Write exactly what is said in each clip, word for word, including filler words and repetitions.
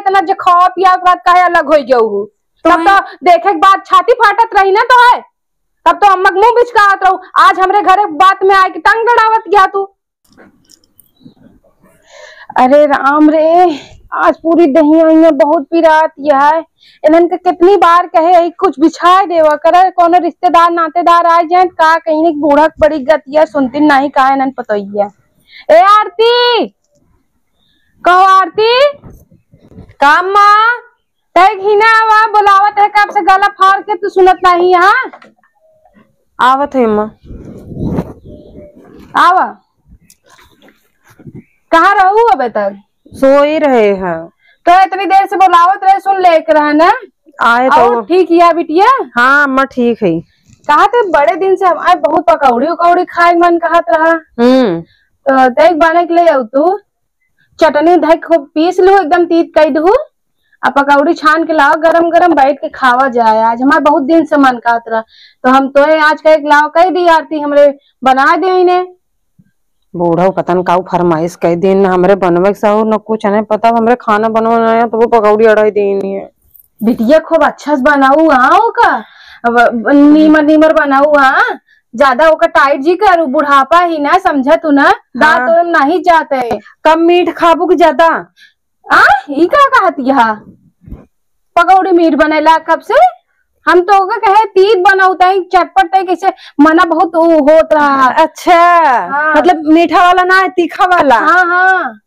इतना जे खावा पिया के बाद काहे अलग होइ गयू हू? तब तो तो देखे के बाद छाती फाटत रही ना तो है, तब तो अम्मा के मुंह बिचकावत रहू। आज हमरे घरे बात में आए के तंग गड़ावत गया तू। अरे राम रे, आज पूरी दहिया उहिया बहुत पिरात यह है। इन्हन के कितनी बार कहे, "यही कुछ बिछाए देवा करे, कोनो रिश्तेदार नातेदार आ जाए, का कहीं बूढ़ा के बड़ी गतिया सुनती नहीं, का इन्हन पतोहिया।" ए आरती, कहो आरती, का अम्मा? तै घिना आवा, बोलावत है कब से, गला फाड़ के तू सुनत नहीं यहाँ। आवत है अम्मा। आवा। कहाँ रहू अबे तक? सोई रहे हैं। तो इतनी देर से बोलावत रहे, सुन ले एक रहा ना। आए तो और ठीक है बिटिया? हाँ अम्मा, ठीक है। कहा थे बड़े दिन से हमारे बहुत पकौड़ी उकौड़ी खाए के मन कहत रहा। हम्म। तो देख बने के ले आऊ तू। चटनी धइ खूब पीस लू, एकदम तीत कई दू, आ पकौड़ी छान के लाओ, गरम गरम बैठ के खावा जाए। आज हमार बहुत दिन से मन कहत रहा, तो हम तोहे आज कहे के लाओ, कह दी आरती हमरे बना दे इन्हें। बूढ़ा पता न काऊ फरमाइश कह दिन, न हमरे बनवे के सहूर, न कुछ, नहीं पता, हमरे खाना बनवे ना आया, तो वो पकौड़ी अड़ाई दे इन्हें। बिटिया खूब अच्छा से बनाऊ, हाँ, ओका, अब नीमर नीमर बनाऊ, हाँ, ज्यादा ओका टाइट जी करू, बुढ़ापा ही ना, समझा तू ना, दांत हाँ। ओम नहीं जाते। कम मीठ खाबू कि ज्यादा? आ, ई का कहत यहा? पकौड़ी मीठ बनेला कब से? हम तो ओका कहे तीत बनाऊ, तई चटपट, तई कैसे मना बहुत उ होत रहा। अच्छा, हाँ। मतलब मीठा वाला ना है, तीखा वाला। हाँ, हाँ।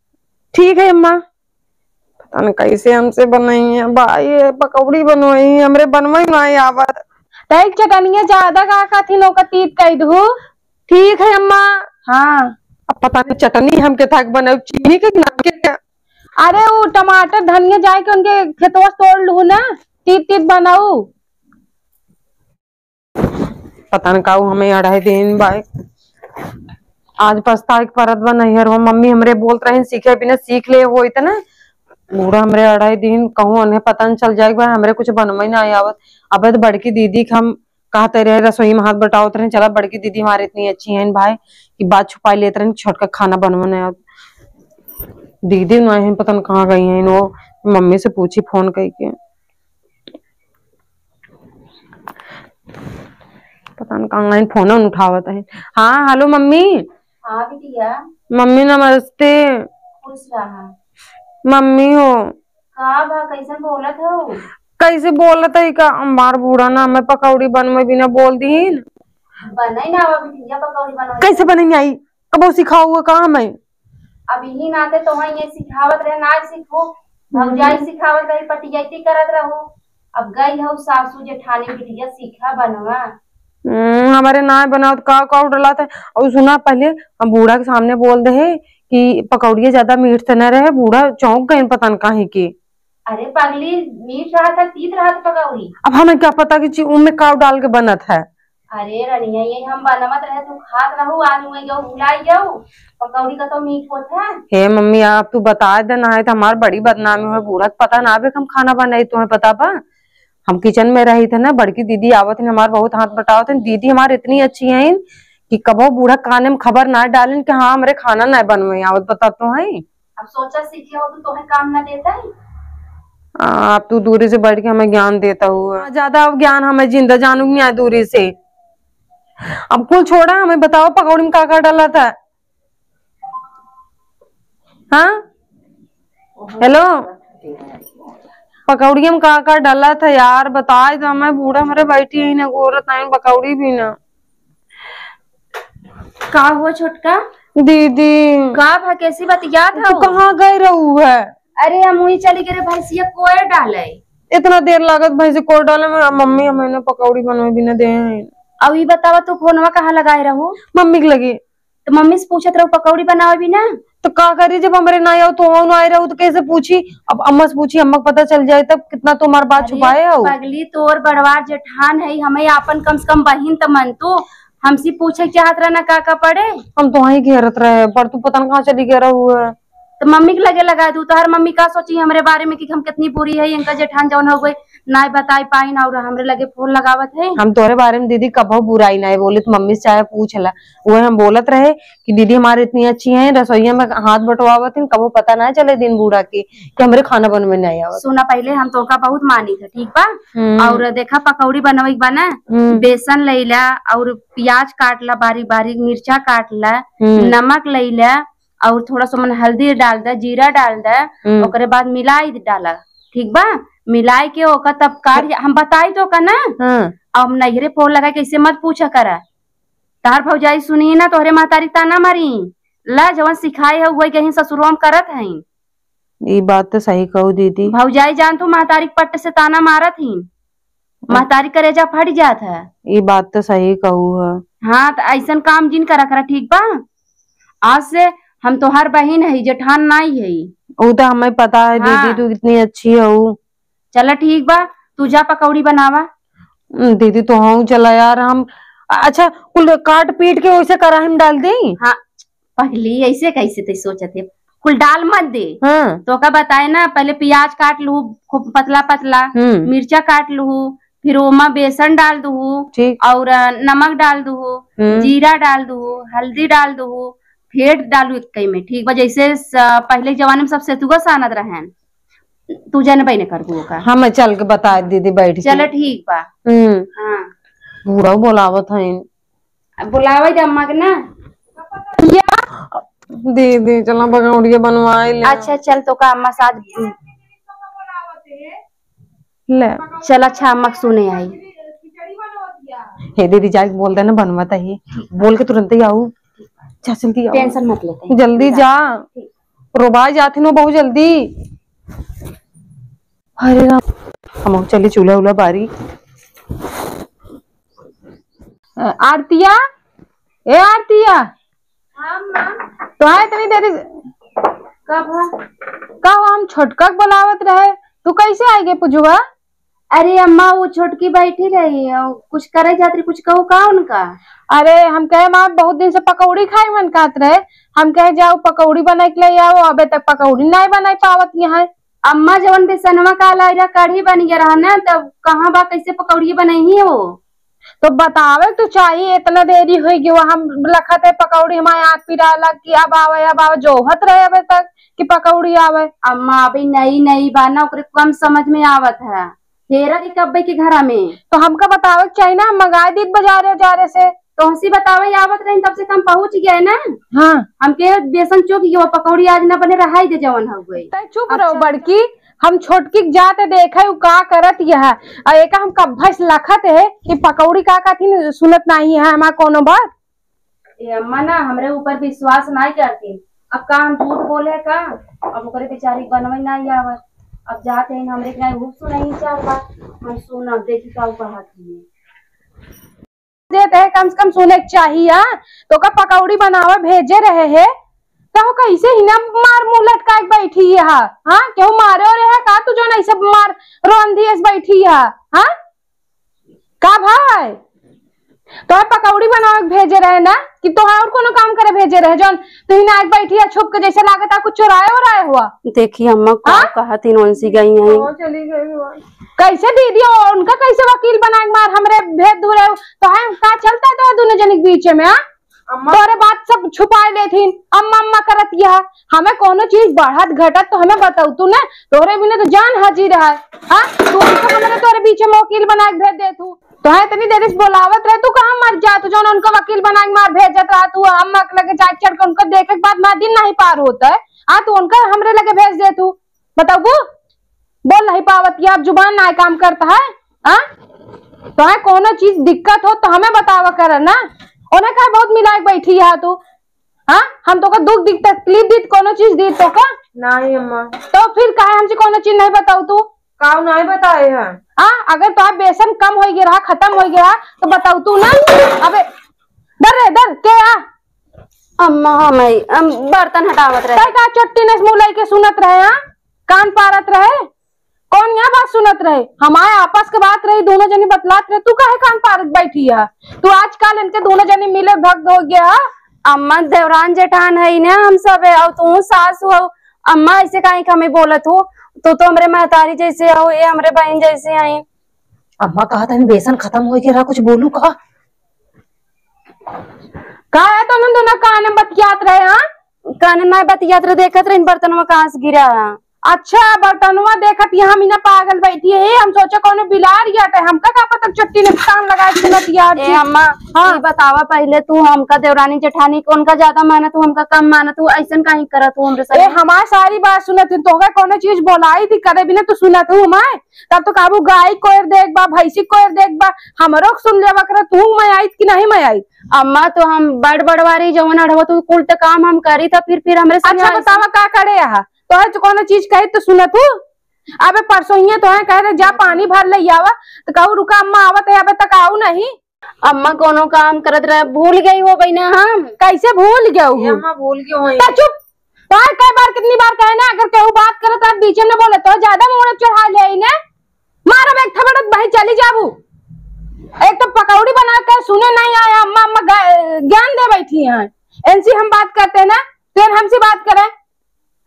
ठीक है अम्मा। पता न कैसे हमसे बनाई है भाई, ये पकौड़ी बनवाई, हमरे बनवाई ना आवत। तई चटनिया ज्यादा का कथिन ओका तीत कई दू। ठीक है अम्मा। हाँ। अब पता नहीं चटनी हमके थाक बनाऊ, चीनी के कि नमक के? अरे वो टमाटर धनिया जाए के उनके खेतवा से तोड़ लू ना, तीत तीत बनाऊ। पता न काऊ हमें अढ़ाई दिन बाय। आज पछताए के परत बा नैहर हो। मम्मी हमरे बोलत रहिन सीखे बिना सीख ले होइत ना। बूढ़ा हमरे अढ़ाई दिन कहूँ उन्हें पता न चल जाए बा, हमरे कुछ बनवे ना आवत। अबे तो बड़की दीदी के हम कहते रहे, रसोई में हाथ बटावत रहे, चला बड़की दीदी हमारे इतनी अच्छी हैं भाई कि बात छुपा लेत रहे, छोटका खाना बनवे ना आवत। दीदी ना है, पता न कहाँ गई हैं वो, मम्मी से पूछी फोन करके। पता न कहाँ गई, फोन उठावत है। हाँ, हेलो मम्मी। हाँ बिटिया। मम्मी नमस्ते। खुश रहा। मम्मी हो। का बा, कैसन बोलत हो? कैसे बोलत है का? हमार बूढ़ा ना हमें पकौड़ी बनवे बिना बोल दीन। बने ना आवा बिटिया पकौड़ी बनवे। कैसे बने नहीं आई? कबो सिखाऊ हुआ का हमें? अब यही नाते तो वहीं ये सिखावत रहे, ना सीखो। भौजाई सिखावत रही, पटियती करत रहो। अब गई हो सासू जेठानी, बिटिया सीखा बनवा। हम्म, हमारे ना बनावत का, का डला था। और सुना, पहले हम बूढ़ा के सामने बोल दे कि पकौड़िया ज्यादा मीठ त न रहे, बूढ़ा चौंक गए पता न काहे के। अरे पगली, मीठ रहा था, तीत रहा था पकौड़ी। अब हमें क्या पता कि ची-, उनमें का डाल के बनत है। अरे रनिया, ये हम बनवत रहे, तू खात रहू, आज उहे गऊ भुलाई गऊ, पकौड़ी का तो मीठ होत है। हे मम्मी, आप तू बता दे, ना है तो हमार बड़ी बदनामी हो, बूढ़ा के पता ना बे हम खाना बनाई, तुम्हें पता बा? हम किचन में रही थे ना, बड़की दीदी आवत हैं, हमार बहुत हाथ बटावत हैं। दीदी हमार इतनी अच्छी हैं कि कबो बूढ़ा काने में खबर ना डालें कि हाँ, हमरे खाना ना बनवे आवत, बता तो है। अब सोचा सीखे हो तो तोहे काम ना देता है। आ, अब तू दूरी से बैठ के हमें ज्ञान देता हुआ। हाँ, ज्यादा अब ज्ञान हमें जिंदा जानू नहीं आया दूरी से। अब कुल छोड़ा, हमें बताओ पकौड़ी में का का डाला था? हाँ, हेलो, पकौड़िया में का का डाला था यार, बताए तो हमें। बूढ़ा हमारे बैठी है ना, गोरत आइन पकौड़ी भी ना। का हुआ छोटका? दीदी। का भा, कैसी बतियात तू हऊ? कहाँ गए रहू है? अरे हम वहीं चली गए रे भैंसिया कोयर डाले। इतना देर लागत भैंसी कोयर डाले में, मम्मी हमें ना पकौड़ी बनवे भी ना दे हैं। अब ई बतावा तू फोनवा कहाँ लगाए रहू? मम्मी के लगी। तो मम्मी से पूछत रहू पकौड़ी बनावे भी ना। तो का करी जब हमरे ना आओ तो ना आए रहू तो कैसे पूछी? अब अम्मा से पूछी, अम्मा को पता चल जाए तब कितना तू हमार बात अरे छुपाए हो। पगली तोर बड़वार जेठान है, हमें आपन कम से कम बहिन त मन तू। हमसे पूछे चाहत रहा ना का का पड़े। हम तो वहीं घेरत रहे, पर तू पता न कहाँ चली गया रहू है। तो मम्मी के लगे लगा दू। तोहर मम्मी का सोची हमरे बारे में कि हम कितनी बुरी है, इनका जेठान जौन हो गई, नाय बताई पाइन और हमरे लगे फोन लगावत है। हम तोहरे बारे में दीदी कबहू बुराई नाय बोली, तो मम्मी से चाहे पूछ ला। वह हम बोलत रहे कि दीदी हमारे इतनी अच्छी हैं, रसोईया में हाथ बटवावत हैं, कबहू पता ना चले दिन बूढ़ा के कि हमरे खाना बनवे नाय आवत। सुना, पहले हम तोका बहुत मानी थे, ठीक बा? हम्म। और देखा, पकौड़ी बनवे के बा ना, हम्म। बेसन लैला और प्याज काट ला बारीक बारीक, मिर्चा काट ला, हम्म। नमक लैला, और थोड़ा सा मन हल्दी डाल दे, जीरा डाल दे, हम्म। ओकरे बाद मिलाई डाला, ठीक बा? मिलाई के ओकर तब काट, हम बताई तो का ना। हाँ। अब नैहरे फोन लगा के ऐसे मत पूछा करा, तहार भौजाई सुनी ना तोहरे महतारी ताना मारी। ला जवन सिखाए है वही कहीं ससुरो में करत है। ई बात तो सही कहू दीदी। भौजाई जान तू महतारी के पट्ट से ताना मारत ही। महतारी करेजा फट जात है। ई बात तो सही कहू है। हाँ, तो ऐसन काम जिन करा करा, ठीक बा? आज से हम तोहार बहिन है, जेठान नाई है। ऊ तो हमें पता है दीदी, हाँ। तू कितनी अच्छी हो। चला ठीक बा, तू जा पकौड़ी बनावा। हम्म, दीदी तो हाँ चला यार, हम अच्छा कुल काट पीट के वैसे कढ़ाई में डाल दे। हाँ, पहली ऐसे कैसे ते सोचत है, कुल डाल मत दे। हाँ। तो का बताए ना, पहले प्याज काट लू खूब पतला पतला, हम्म। मिर्चा काट लू, फिर ओमा बेसन डाल दू, ठीक। और, अ, नमक डाल दू, हम्म। जीरा डाल दू, हल्दी डाल दू, फेंट डालू एक में, ठीक बा? जैसे स-, पहले के जमाने में सब सेतुआ सानत रहन, तू जनबे न करबू ओका। हम चल के बता दीदी बैठ के। चल ठीक बा। हम्म। हाँ। बूढ़ा बोलावत है। अब बुलावे दे अम्मा के ना। या दीदी, चला पकौड़िया बनवाए ले। अच्छा, चल, तो का अम्मा साथ ले। चल, अच्छा, अम्मा के सुने आई। हे दीदी, जाके बोल देना, बनवाता ही। बोल के तुरंत ही आऊ। जा, जल्दी आऊ। टेंशन मत लेते हैं। जल्दी जा। रोबाई जात ही नो बहुत जल्दी। अरे राम, हम चली चूल्हा उल्हा बारी। अ, आरतिया, ए आरतिया। हाँ, माँ। तो है इतनी देरी। का भा? का हो, हम छोटका के बुलावत रहे, तू कैसे आई गे पुजुआ? अरे अम्मा, वो छोटकी बैठी रही, कुछ करे जात रही, कुछ कहू का उनका? अरे हम कहे, माँ, बहुत दिन से पकौड़ी खाए मन कहत रहे, हम कहे जाओ पकौड़ी बनाए के ले आओ, अबे तक पकौड़ी नहीं बनाए पावत यहाँ। अम्मा, जवन बेसनवा का लाइरा कढ़ी बन गया रहा ना, तब कहाँ बा, कैसे पकौड़ी बनई ही हो? तो बतावे तो चाहिए, इतना देरी हो गई, हम लखत है पकौड़ी, हमारे आँख पिराए लग कि अब आवे, अब आवे, जोहत रहे अबे तक कि पकौड़ी आवे। अम्मा, अभी नई नई बा ना, ओकरे कम समझ में आवत है। हेरा के कब्बे के घरा में। तो हमका बतावे के चाहिए ना, हम मंगाए दीत बाजारे उजारे से। तोहसी बतावे आवत रही, तब से कम पहुँच गए ना। हाँ। हमके बेसन चुक गयो, पकौड़ी आज ना बने, रहाई दे जवन हो गई। तै चुप रहो बड़की, हम छोटकी के जाते देखे उ का करत यह। आ एका हम कब्भा से लखत है कि पकौड़ी का कहथिन, सुनत नहीं है हमार कोनो बात। ए अम्मा ना हमरे ऊपर विश्वास नहीं करती, अब का हम झूठ बोले का? अब ओकरे बेचारी बनवे नहीं आवत, अब जाते हैं हमरे के नहीं हुक्स नहीं चार बार हम सुनब, देखी का कहत है। देत है, कम से कम सुने के चाहिए, हाँ? तो का पकौड़ी बनावे भेजे रहे है, तो कैसे ही ना मार मुंह लटका के बैठी है, हाँ? हाँ? केहू मारे ओरे है का तू जौन ऐसे मार रोंधी ऐसे बैठी है, हाँ? का भाई? तो पकौड़ी बनावे के भेजे रहे ना कि तो और कोनो काम करे भेजे रहे, जौन तू ही ना एक बैठी है छुप के, जैसे लागत है कुछ चुराए उराए हुआ। देखी अम्मा का हाँ? कहत ही नौनसी गई है। कहाँ चली गई हुआ? कैसे दीदी, ओ, उनका कैसे वकील बना के मार हमरे भेद दूर है, तो है का चलता है तो दोनों जने के बीच में, हाँ? अम्मा। तोरे बात सब छुपाए लेथिन, अम्मा अम्मा करत यह। हमें कोनो चीज बढ़त घटत तो हमें बताऊ तू ना, तोरे बिना तो जान हाजिर है। हाँ, तू उनको हमरे तोरे बीच में वकील बना के भेज दे तू। तो है इतनी देर से बोलावत रहे, तू कहाँ मर जा, तू जौन उनको वकील बना के मार भेजत रहा, तू अम्मा के लगे जाके चढ़ के उनको देखे के बाद मार दिन नहीं पार होता है। हाँ, तू उनका हमरे लगे भेज दे तू। बताबू? बोल नहीं पावत, ये अब जुबान ना काम करता है। हाँ? तो है कोनो चीज दिक्कत हो तो हमें बतावा कर ना। उन्हें कहा बहुत मिला के बैठी है तू। हाँ? हम तो का दुख दिख तकलीफ दी, कोनो चीज दी तो का? नहीं अम्मा। तो फिर काहे हमसे कोनो चीज नहीं बताऊ तू? काऊ नहीं बताए हैं। हाँ? अगर तो बेसन कम हो गया रहा, खत्म हो गया रहा, तो बताऊ तू ना। अबे दर रे, दर के आ। अम्मा, हम, हम बर्तन हटावत रहे। तै का चोट्टी नस मुँह लइके सुनत रहे, हाँ? कान पारत रहे? कौन यहाँ बात सुनत रहे? हमारे आपस के बात रही, दोनों जनी बतलात रहे, तू काहे कान पारत बैठी है? तू आजकल इनके दोनों जनी मिले भक्त हो गया है? अम्मा, देवरान जेठान है ना हम सब, और तू सास हो, अम्मा, ऐसे काहे का हमें बोलत हो? तू तो हमरे महतारी जैसे हो, ये हमरे बहन जैसे हैं। अम्मा, कहा था बेसन खत्म हो गया रहा, कुछ बोलू का? का है तो दोनों कान में बतियात रहे, हाँ? कान में बतियात रहे, देखत रहे बर्तनवा कहाँ से गिरा। अच्छा, बर्तनवा देखत यहाँ मीना पागल बैठी है, हम सोचे कौनो बिलार याटे, हमका का पता चट्टी ने कान लगाए सुनत यार ए जी। अम्मा, हाँ। ई बतावा पहले तू हमका देवरानी जेठानी कौन का ज्यादा मानत हो, हमका कम मानत हो, ऐसन काहे करत हो हमरे ए, संगे? हमार सारी बात सुनत हो, तोहका कौनो चीज बोलाई थी करे बिना तू सुनत हो मैं? तब तो काबू गाय कोयर देख बा, भैंसी कोयर देख बा, हमरो के सुन लेवा करे, तू मैं आइत कि नहीं मैं आइत? अम्मा, तो हम बड़ बड़वारी जवन अढ़वा तू कुल त काम हम करी था, फिर, फिर हमरे संगे अच्छा ऐसे बतावा का करे यहाँ? तोहे तो कोनो चीज कही तो सुनत हूँ। अबे परसों ही तोहे कहे रहे जा पानी भर ले आवा, तो कहू रुका अम्मा आवत है, अबे तक आऊ नहीं। अम्मा कोनो काम करत रहे, भूल गई हो बहिना हम। कैसे भूल गए ये हो? अम्मा भूल गई हो। तो चुप। तोहे कई बार कितनी बार कहे ना, अगर केहू बात करे तो आप बीच में बोले तो ज्यादा मोड़ चढ़ा ले आई ना। मारब एक थपड़त बही चली जाबू। एक तो पकौड़ी बना के सुने नहीं आया अम्मा, अम्मा गा-, ज्ञान दे बैठी हैं। इनसे हम बात करते हैं ना, फिर हमसे बात करें।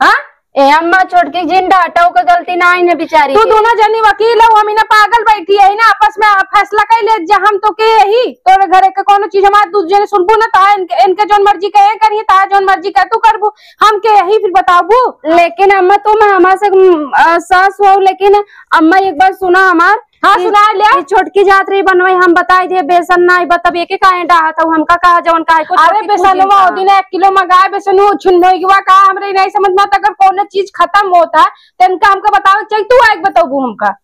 हाँ? ए अम्मा, छोटकी जिन डांटो का गलती ना आई ना बेचारी तू के। दोनों जनी वकील हो, हम इन्हें पागल बैठी है ना, आपस में फैसला कर ले जा, हम तो के यही तोरे घरे के कोनो चीज हमारे दूध जने सुनबू ना, ता इनके, इनके जोन मर्जी कहे करिए, ता जोन मर्जी कहे तू करबू, हम के यही फिर बताबू। लेकिन अम्मा तुम हमारे से, अ, सास हो, लेकिन अम्मा एक बार सुना हमार, हाँ, कि सुना ले। ये छोटकी जात रही बनवाई, हम बताई दिए, बेसन ना आई, बतब एके काहे डाहत हऊ, हमका कहा जवन काहे को अरे छोटकी बेसनवा, खुशी ओ दिन एक किलो मंगाए बेसन, वो छिन होई गवा का, हमरे नहीं समझ में आता, अगर कोनो चीज खत्म होता है, तो इनका हमका बतावे के चाहिए, तू आके बताबू हमका।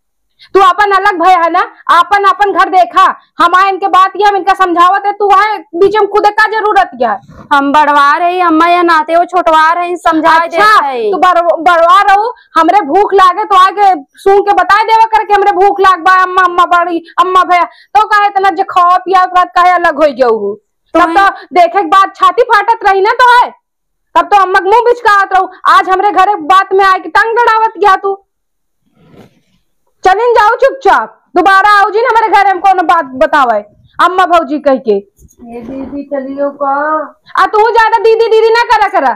तू अपन अलग भय है ना, अपन, अपन घर देखा, हम आए इनके बात ये, हम इनका समझावत है, तू आए बीच में खुदे का जरूरत क्या है? हम बड़वार है अम्मा, या नाते वो छोटवार है, समझा अच्छा, देत है। तू बड़-, बड़वार रहू, हमरे भूख लागे तो आके सूंघ के बताए देवा करके हमरे भूख लाग बा, अम्मा, अम्मा बड़ी, अम्मा भैया, तो काहे इतना जे खावा पिया के बाद काहे अलग होई गयो हो? तब तो तो देखे के बाद छाती फाटत रही ना तो है, तब तो अम्मा के मुंह बिचकावत रहू। आज हमरे घरे बात में आए के टंग लड़ावत गया तू। चलिन जाओ चुपचाप, दोबारा आओ जिन हमरे घरे में कोनो बात बतावे अम्मा भौजी कह के। ये दीदी चलियो का? आ तू ज्यादा दीदी दीदी ना करा करा।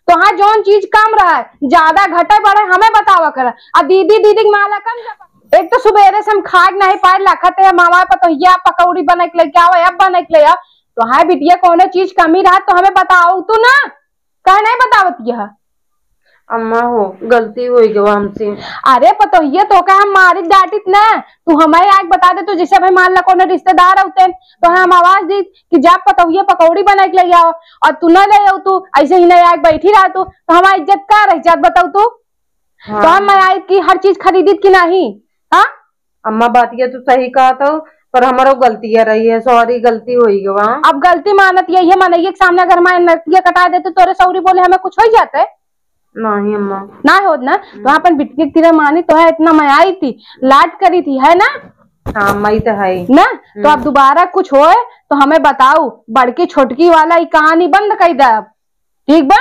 तोहार जौन चीज कम रहा है, ज्यादा घटे बढ़े, हमें बतावा कर। आ दीदी, दीदी के माला कम जपा। एक तो सुबेरे से हम खाए के नहीं पाए, लखत है, मामा पतोहिया पकौड़ी बना के लेके आवा, अब बना के ले आओ। तोहार बिटिया कोनो चीज कमी रहा तो हमें बताओ तू ना, काहे नहीं बतावत यह? अम्मा हो, गलती हो गवा हमसे। अरे पतोहिया, तोका हम मारित डांटित ना, तू हमें आके बता दे, तू जैसे भाई मान ला कोनो रिश्तेदार होते, तो हम आवाज दी कि जा पतोहिया पकौड़ी बना के ले आओ, और तू ना ले आओ, तू ऐसे ही नहीं आके बैठी रहा, तू तो हमारी इज्जत का रह जात बताओ तू? हाँ। तो हम मैं आई कि हर चीज खरीदित कि नहीं? हाँ, अम्मा बात ये तू सही कहा तो, पर हमारो गलतिया रही है, सॉरी, गलती होई गवा। अब गलती मानत यही है, मनैया के सामने अगर हमारे नतिया कटा देते, तोरे सौरी बोले हमें कुछ हो जाते? नहीं अम्मा। ना होत ना, तो अपन बिटिया के तीरे मानी तो है, इतना मैं आई थी, लाड करी थी, है ना? हाँ अम्मा, ई तो है ही। ना, तो अब हम्म। दोबारा कुछ होए तो हमें बताओ, बड़की छोटकी वाला ई कहानी बंद कर दे अब, ठीक बा?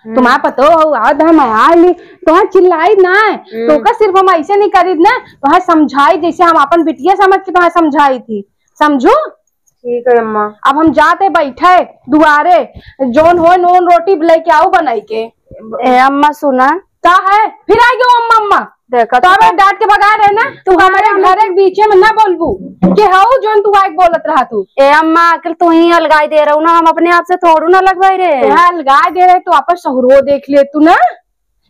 हम्म। तुम्हारा पतो हो, आज हम आए ली, तो चिल्लाई ना है, हम्म। तो का सिर्फ हम ऐसे नहीं करी ना, तो समझाई जैसे हम अपन बिटिया समझ के तो समझाई थी, समझू? ठीक है अम्मा। अब हम जाते बैठे दुआरे, जौन हो नून रोटी लेके आओ बनाई के। ए अम्मा सुना। का है? फिर आ गयो अम्मा, अम्मा। देखा तो तो हमें डांट के भगा रहे ना, तू हमारे हमारे घर के बीचे में ना बोलबू कि हाउ जौन तू आके बोलत रहा तू। ए अम्मा, आखिर तू ही अलगाई दे रहू ना, हम अपने आप से थोड़ू ना लगवाई रहे। हाँ, अलगाई दे रहे तो आपस सहुरो देख ले तू ना।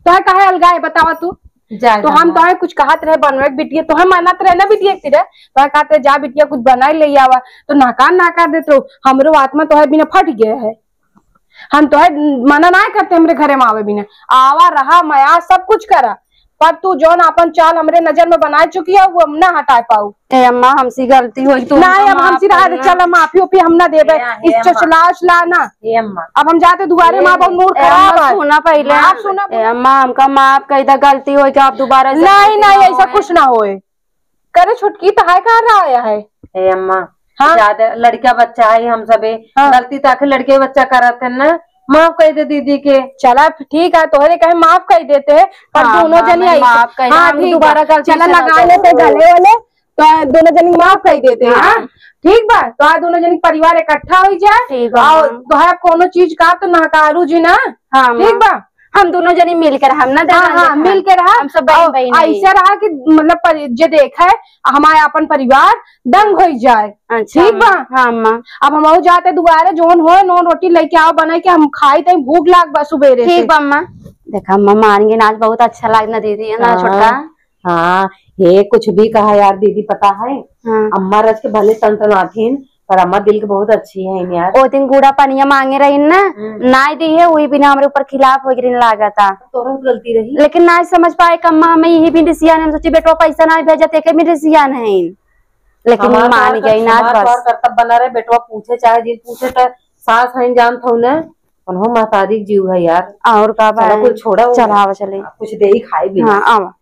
तोहे काहे अलगाए बतावा तू? जाए तो हम जाना। तोहे कुछ कहत रहे बनवे के बिटिया, तोहे मानत रहे ना बिटिया के तीरे, तोहे कहत रहे जा बिटिया कुछ बनाए ले आवा, तो नाकार नाकार देत रहो, हमरो आत्मा तोहे बिना फट गया है। हम तोहे मना ना करते हमरे घरे में आवे बिना, आवा रहा मया सब कुछ करा, पर तू जौन आपन चाल हमरे नजर में बनाए चुकी है वो हम ना हटाए पाऊ। ए अम्मा, हमसे गलती होई, तू नहीं, हमका अब माफ हमसे रहा, कर दे। चल, माफी ओफी हम ना देबे। ए, ए इस अम्मा। चचला उचला ना। ए अम्मा। अब हम जाते दुआरे, ए, माँ, बहुत मूड ए खराब अम्मा, है। सुना पहले। आप सुना। ए अम्मा, हमका माफ कर दे, गलती होई कि आप दोबारा ऐसा नहीं, गलती नहीं, ना ऐसा होए। कुछ ना होए। करे छुटकी, तहाय कहाँ रहा आया है? ए अम्मा, हाँ? ज्यादा लड़का बच्चा है हम सबे, हाँ। गलती तो आखिर लड़के बच्चा करत है ना, माफ कर दे दीदी के। चला ठीक है, तोहरे कहे माफ कर देते हैं, पर हाँ, दोनों हाँ, जनी मैं आई माफ कर दे, हाँ, हम ठीक दोबारा बा। गलती चला से ना लगा करूँ। लेते गले वाले। तो दोनों जनी माफ कर देते हैं, हाँ। हाँ? ठीक बा, तो आज दोनों जनी परिवार इकट्ठा हो जाए ठीक बा, और हाँ। तोहरा कोनो चीज का तो नहकारू जी ना, हाँ, ठीक माँ। बा? हम दोनों जनी मिल के रहम ना, हाँ, हाँ, मिल के रहा। हम सब बहन, और बहन है। ऐसा रहा कि मतलब पर-, जे देखे हमारे अपन परिवार दंग हो जाए। अच्छा, ठीक बा? हाँ, अम्मा। अब हम जाते दुआरे, जोन होए, नोन रोटी लेके आओ, बना के हम खाई, तई भूख लाग बा सुबेरे से। ठीक बा, अम्मा। देखा, अम्मा मान गई ना, आज बहुत अच्छा लाग ना दीदी, है ना, हाँ। छोटका? हाँ, हे कुछ भी कहा यार दीदी, पता है, हाँ। अम्मा रच के भले टनटनाथिन, पर अम्मा दिल के बहुत अच्छी है यार। ओ दिन गुड़ा पनिया मांगे रही ना, हम्म। नाई दी है, वही बिना हमरे ऊपर खिलाफ हो गई लागता। तोरा गलती रही। लेकिन ना समझ पाए कि अम्मा हमें यही भी रिसियान है, हम सोची बेटवा पैसा ना भेजत, एक भी रिसियान है। लेकिन हमार मान तोहार गई ना हमार बस। तोहार कर्तव्य बना रहे, बेटवा पूछे चाहे जिन पूछे, तो सास है जान थो ना, उन्हों महतारी जीव है यार। और का चलो भाई? कुछ छोड़ा हो चला, गया। आवा चले। कुछ दे ही खाई भी हाँ, ना। आवा।